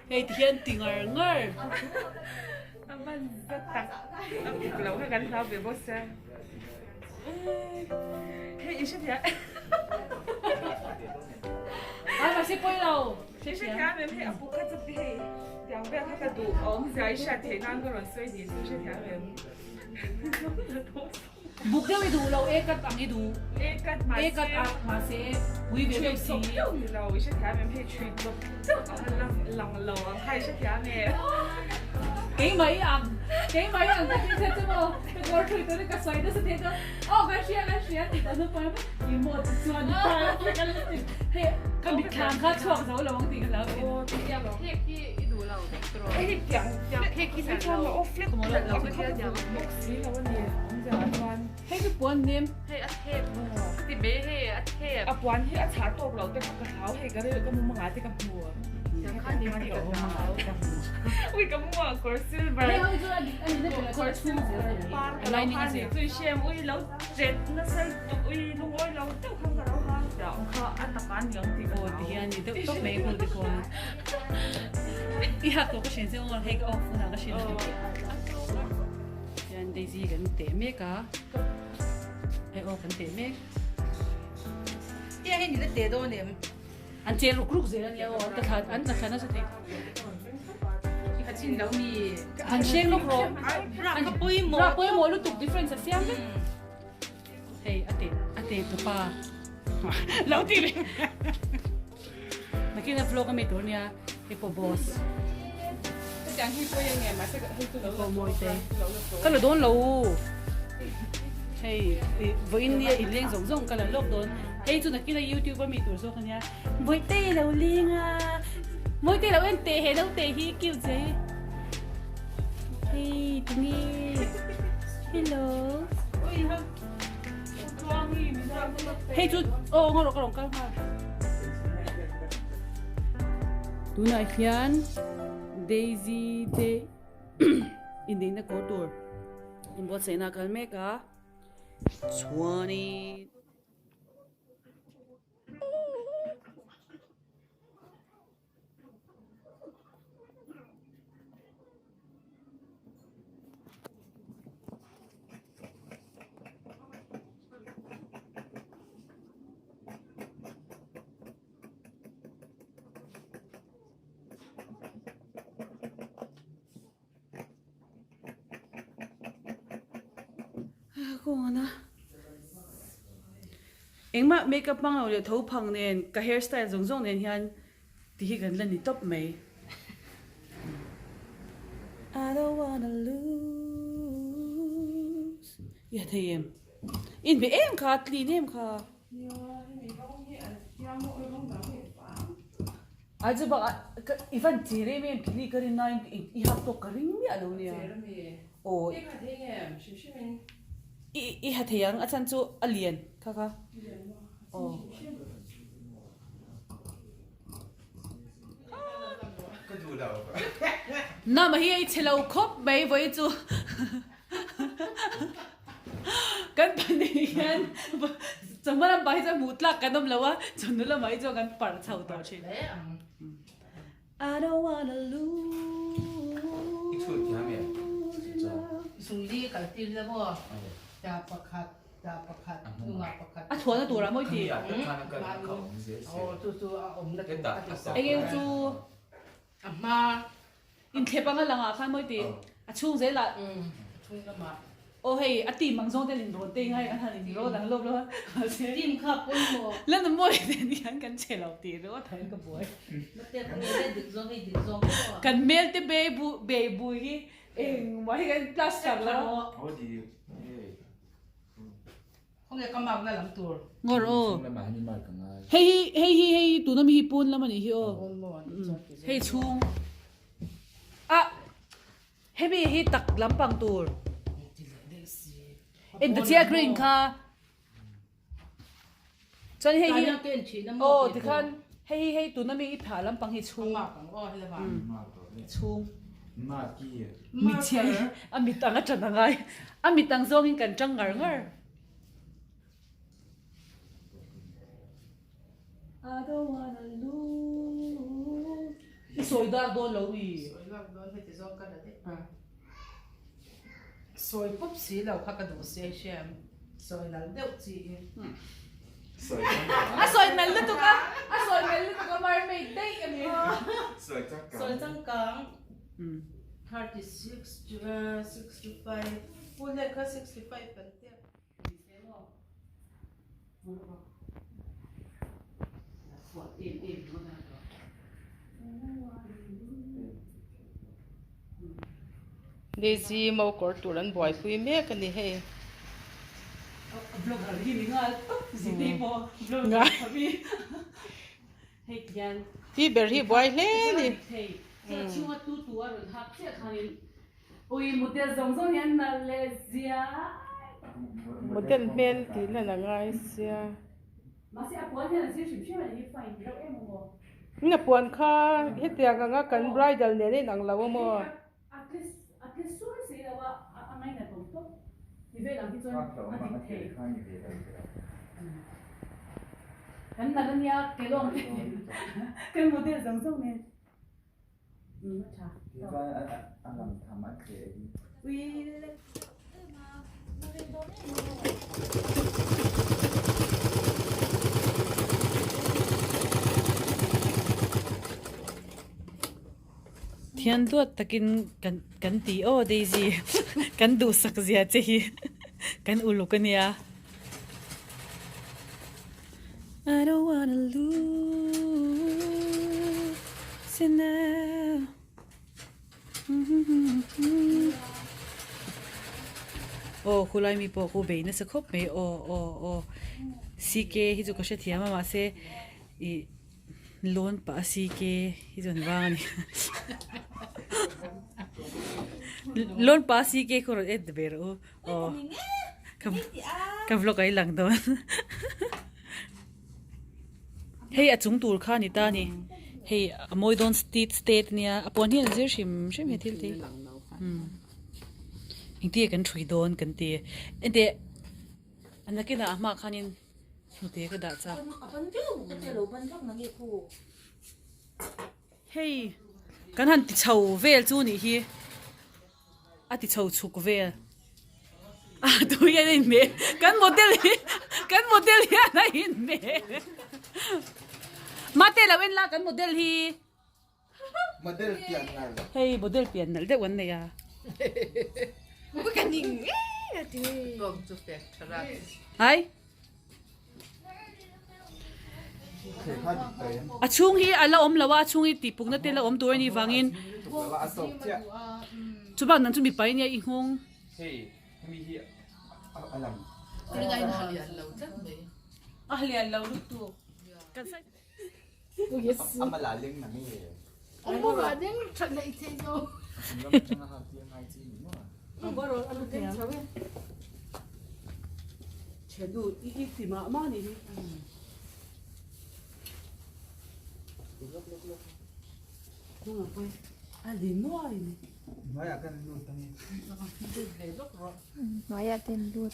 Hei ti hian ti ngar ngar. A man zat tak a buk lo kha kan hlau ve bawk sia. Hei i hre thiam. Ai mahse pawi lo. I hre thiam em hei a buk kha chuti hei tiang vel kha ka duh awm zia i hriat theih nan ka rawn sawi ni chu i hre thiam em. Buk deuh i duh lo e cut ang i duh. E cut mahse. E cut ang mahse pui ve deuh si. Chhui chawp deuh ni lo i hrethiam em hei chhui chawp deuh ang a lang lang lo ang kha i hrethiam em. Keimah i ang keimah i ang ka tih kha chu maw ka kawr thui tur in ka sawi nasa thei chuan aw kan hria kan hria tih ta hnu pawh in i maw ti chuan ka la ti hei ka mitthlang kha chhuak zo lo ang tih ka hlau thin. Aw ti tiang phek hi i duh lo tiraw. Hei tiang tiang phek hi san lo. Khawmaw lo Kha ka duh bawk si lo a ni awmzia ah chuan. Hei chu puan nem. Hei a thep ka ti mai hei a thep. A puan hi a chhah tawk loh te kha ka hlau hei ka ril ka mumanga te ka hmu. Tiang khan nem tih ka hlau. Ui ka mumanga kawr silver. Hei ho chu a dik a ni na ber kawr silver par ka lo ha ni chu i hrem ui lo chet nasa lutuk ui lungawi lo deuh khan ka lo ha tiang kha a taka ni ang tih ka hlau. Aw ti hian ni deuh tawp mai hmun te khuan. I hak tawh ka hrian chiang aw hei ka off hunah ka hrian hian Daisy kan teh mek a hei aw kan teh mek Tiang hi ni la teh dawn em an che ruk ruk zel ania aw an ka thla an ka thla nasa thei I kha chin lo mi han hreng lawk rawh Rak ka pawimawh rak pawimawh lutuk difference a siam vek Hei a teh a teh tupa lo ti ve nakin a vlog a mi tur nia hei pawh boss Hetiang hi pawi ange mahse hei chu lo pawh mawi te ka la dawn lo hei vawiin nia inleng zawng zawng ka la lawk dawn hei chu nakin a youtube a mi tur zawk ania Mawite lo leng a Mawite lo en teh he naute hi cute zia hi Hei tunge Hello Hei chu aw ngaw rawh ka rawn kal nghal Tunah hian Daisy te inneihna kawr tur inbuatsaihna a kal mek a chuanin. Engmah makeup hmang lo leh tho phang nen ka hair style zawng zawng nen hian ti hi kan la ni tawp mai. I don't wanna lose I ha thei em? In be em kha clean em kha. Ai chu bakah i van che rem em phili ka rin nain i hak tawk ka ring miah lo nia. Aw i i ha thei ang a chhan chu a lian kha kha. Aw. Nama hi a i chhe lo khawp mai vawi chu. Kan pahnih hian chawhma lamah hi chuan hmuh tlak kan awm lo a, chawhnu lamah hi chuan kan parh chho tawh thin. I don't wanna lose A thuahna turah mawi tih? Eng eng chu? Inthlep anga langah khan mawi tih a chhung zelah aw hei a team ang zawng te in rawn te ngai an han in rawn ang lawp lawp a mahse team kha pawimawh la na mawi nen hian kan che lo tih ringawt ang ka buai kan hmel te bei bu bei bui hi engmah hi kan plaster lo. Khawnge ka mark na lam tur. Ngawr aw. Hei hi hei hi hei hi tuna mi hi pawn lam a nih hi aw. Hei chhung ah hemi hi tak lampang tur. En ta chiah green kha. Chuan hei hi aw tikhan hei hi hei tuna mi i phah lampang hi chhung. Chhung. Mitchhia hi a mit ang a tan a ngai. A mit ang zawngin kan tang ngar ngar. I don't wanna lose. sawi dak dawn lo mi? Sawi lak dawn heti zawng ka la daih a. Sawi pawp si lo kha ka duh si hriam. Sawi nal deuh chi hi. Sawi changkang. A sawi nal lutuk a, a sawi nal lutuk a mermaid daih a ni. Sawi changkang. Sawi changkang. 36 65 Pu lehkha 65 kan tia. Daisy mo kawr tur an buaipui mek a ni hei. Ti ber hi buai hle a ni. Model hmel tih lan a ngai sia. Ina puan kha hetiang anga kan bridal nen a inang lo a maw? Thian duat takin kan kan ti aw Daisy kan duhsak zia che hi kan uluk a nia. I don't wanna lose you now Aw khulai mi pawh khu bei nasa khawp mai aw aw aw CK hi chu ka hrethiam a mahse ih Lawn pah a CK hi chu an vang a ni. Lawn pah a CK khaw rawn en ve rawh u. Aw. Ka vlog a i lang dawn. Hei a chung tur kha a ni ta a ni. Hei a mawi dawn state state ania a puan hian a zir hrim hrim he thil te hi. Engtin nge kan ṭhui dawn kan ti. Enteh a nakinah a hmaah khanin. Hnute ka dah chak. Hei kan han ti chho vel chu nih hi a ti chho chhuk vel a tui hian a inhmeh kan model hi kan model hian a inhmeh mate lo en la kan model hi. Model pian nalh. Hei model pian nalh deuh an nei a. Ka ning ngei a ti. Bawng chu pek tha rat. Hai. A chhung hi a la awm lo a, a chhung hi tih pukna te la awm tur a nih vangin. Chubak nang chu mipa i nia i nghawng. Hei hemi hi a lang. A hlian lo lutuk. Hnuaiah ten lut.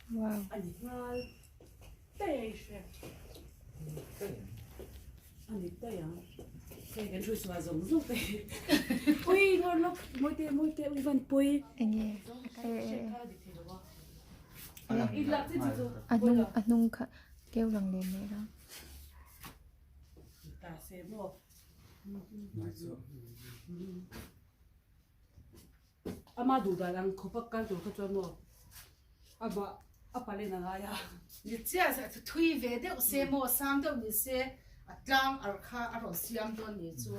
Wow. Enge a hnung a hnung kha keu lang leh mai la. Ama duh dan ang khawpa kal tur kha chuan maw amah a palen a ngai a. Ni chiah thui ve deuh se maw sang deuh ni se a tlang ar kha a rawn siam dawn ni chu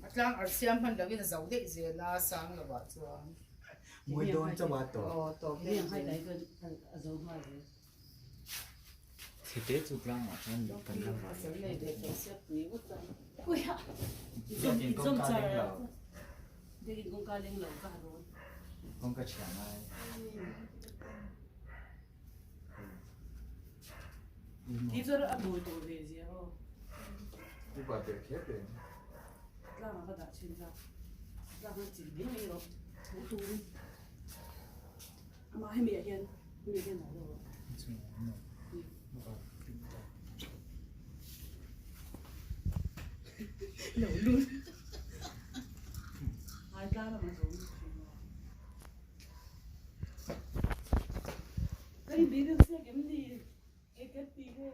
a tlang ar siam hman loin a zo daih zel a sang lo ah chuan. Mawi dawn chauh a tawp. Aw tawp daih zel. Chhete chu tlangah chuan kan la Ui ha. Biakin kawngka ding lo. Biakin kawngka leng lo ka ha dawn. Kawngka thiam ai. Ti chuan a mawi tawh ve zia aw. Upa ber kher ber. Tlang ah ka dah thin ta. Tlang a chin mai mai rawh. Hmuh turin. Amah hemi ah hian hemi ah hian dah deuh rawh. Lo lut. Ai tlang lamah zawng thin maw. Kan inbih deuh chiak em ni? Eng kan ti nge?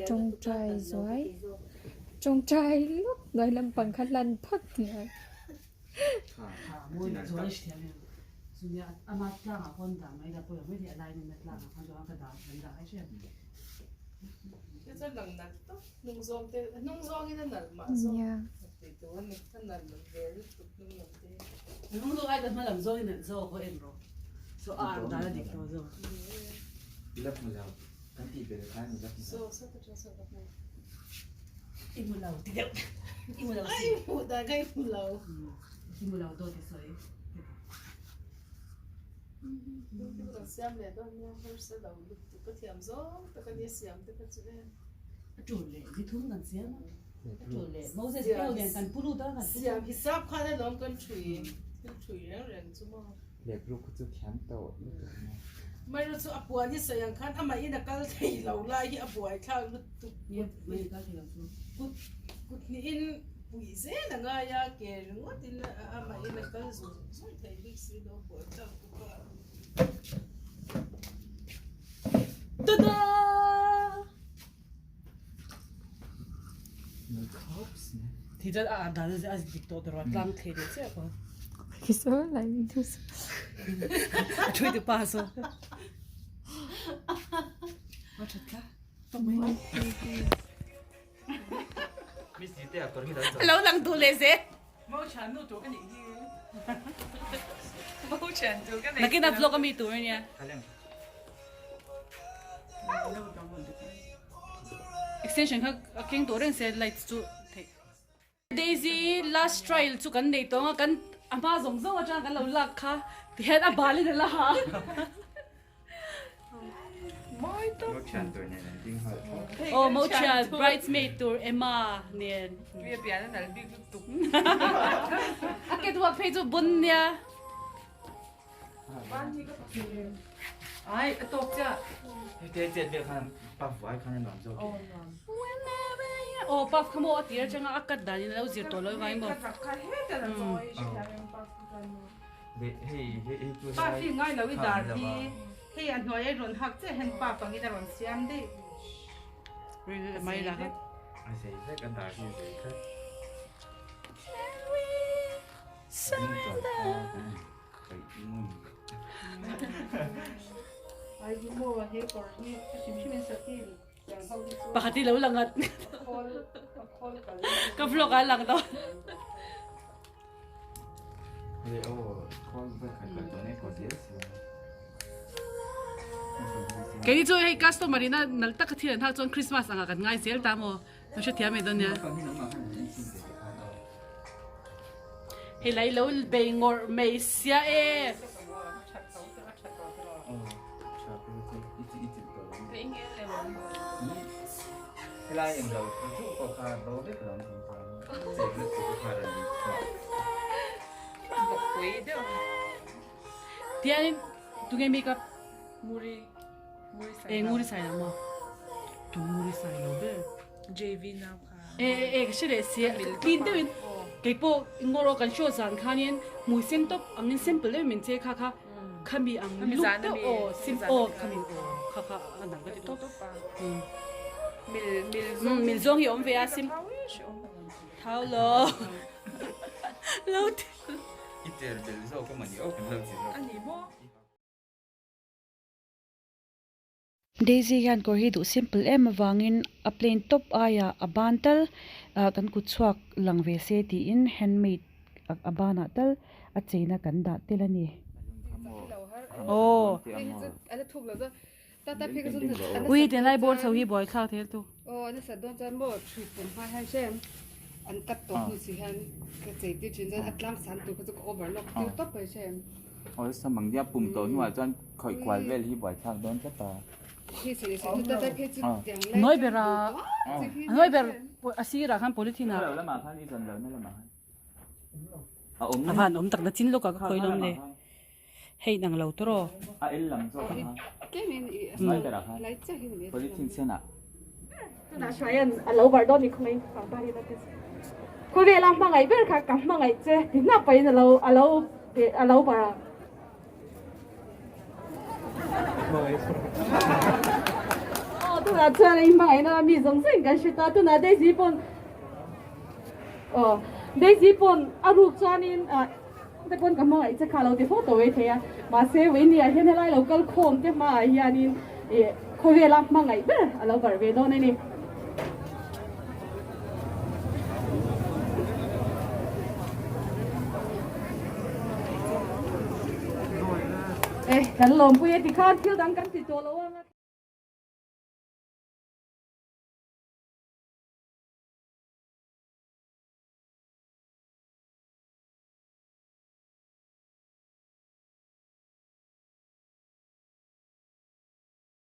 Tawngtai zuai tawngtai lawk hnuai lampang kha hlan phawt ngai. Nia. Lepruk chu thiam tawh lutuk mai. Amaherawhchu chu a puan hi sawi ang khan amahin a kal thei lo lai hi a buaithlak lutuk kut kut hnihin puih zel a ngai a ke ringawtin amahin a kal zung zung thei bik si lo buaithlak bawk a. Tada! Thì ra a dan a dik tawh tawh a tlang thei leh chiah pawh. Khi saw lai min thu saw. A thui tu pa saw. A that kha. Tawk mai. Lo lang duh leh zel. Mo thian nu tur ka nih hi. Mo thian tur ka nei. Nakin a vlog a mi tur ania. Extension kha a keng tawh reng se light chu theih. Daisy last trial chu kan nei tawng a kan a hma zawng zawng atang kan lo lak kha tihian a bal in a la ha. Aw mo thian bridesmaid tur Emma nen. A catwalk phei chu bun nia. Aw puff kha maw a tir atanga a cut dan in a lo zir tawh lo vai maw. Pa hi ngai lo i dar hi hei a hnuai a rawn hak chiah hian pa pangin a rawn siam daih. Mai la kha. Pakhat hi lo lang at ka vlog ah lang dawn. Keini chu hei customer ina nal tak a thil an hak chuan Christmas anga kan ngai zel ta maw kan hrethiam mai dawn nia. Hei lai lo bei ngawrh mai sia e. Tianin tunge makeup Nguri Nguri sai e Nguri sai lo maw tu Nguri sai lo ber JV nau kha e e ka hre leh sia clean deuhin keipawh ngawr aw kan show zan khanin hmui sen tawp angin simple deuhin min che kha kha khami ang luk deuh aw sim aw khami aw kha kha a dang ka ti tawp mil zawng hi a awm ve a sim thau lo lo ti I tel bel zawk emaw ni aw kan lo ti zawk. A ni maw? Daisy hian kawr hi duh simple em avangin a plain tawp aiah a ban tal ah kan kut chhuak lang ve se tiin handmade a banah tal a cheina kan dah tel a ni. Aw. Ui tunlai bawr chho hi buaithlak thei lutuk. Awlsam ang nia pum tawh hnuah chuan khawih kual vel hi buaithlak dawn tlat a. Nawi ber a nawi ber a sirah khan polythene ah. Lamah khan i zawn lo na lamah khan. A awm. A van awm tak na chin lawk ah ka khawi lawm le. Hei nang lo tawh rawh. A el lam zawk kha. Nawi berah khan polythene senah. Tunah Hruaia'n a lo bar dawn ni khawngaiin pangpar hi va ti che. Khawvela hmangaih ber kha ka hmangaih che ti hnap pahin a lo a lo a lo bar a. Aw tunah chuan a inhmangaihna mi zawng zawngin kan hre ta. Tunah Daisy pawn aw Daisy pawn a ruk chuanin ah te pawn ka hmangaih che kha a lo ti fo tawh mai thei a. Mahse Wayne-a hian helai lo kal khawm te hmaah hianin ih khawvela hmangaih ber a lo barh ve dawn a ni. Eh, kan lawmpui e tikhan thil dang kan ti tawh lo a.